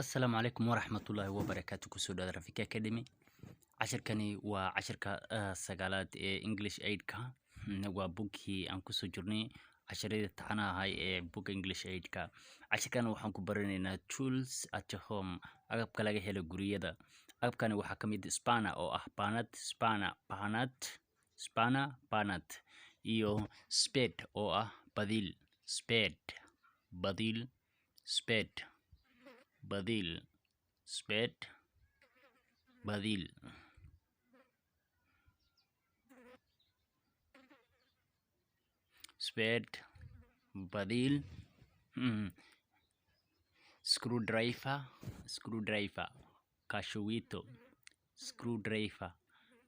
Asalaamu calaykum waraxmatullaahi wabarakaatu. Kusoo dhawaada Rafiki Academy. Cashirkani waa cashirka sagaalaad ee English 8-ka. Waa buggii aan kusoo jirnay, casharadii taxanaha ahay ee bugga English 8-ka. Cashirkan waxaan ku baranaynaa tools at home, agabka laga helo guriyada. Agabkani waxaa ka mid spanner oo ah baanad, spanner baanad, spanner baanad, iyo spade oo ah badiil, spade badiil, spade badiil, spade badiil, spade badiil. Screwdriver, screwdriver kashuwito, screwdriver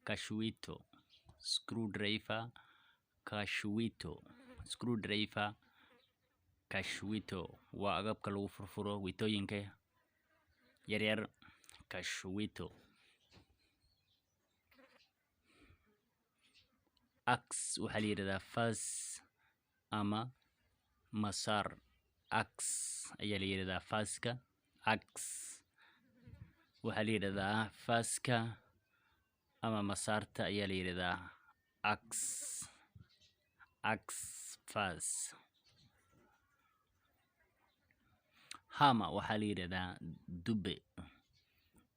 kashuwito, screwdriver kashuwito, screwdriver kashuwito waa agabka lagu furfuro witooyinka yaryar, kashuwito. Axe waxaa la yidhahdaa fas ama masaar. Axe ayaa la yidhahdaa faska. Axe waxaa la yidhahdaa faska ama masaarta ayaa la yidhahdaa. Axe, axe fas. Hammer waxaa la yidhahdaa dube,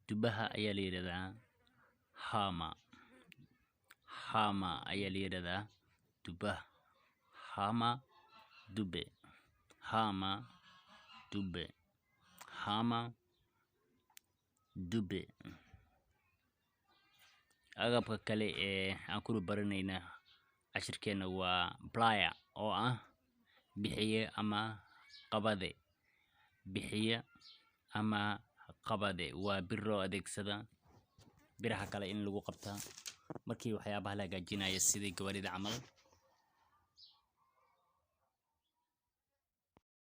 dubaha ayaa la yidhahdaa hammer. Hammer ayaa la yidhahdaa dubaha, hammer dube, hammer dube, hammer dube. Agabka kale ee aan ku baranayna cashirkeena waa plier oo ah bixiye ama qabade, bixiye ama qabade. Waa bir loo adeegsada biraha kale in lagu qabta markii waxyaabaha la hagaajinayo, sidii gawaarida camal.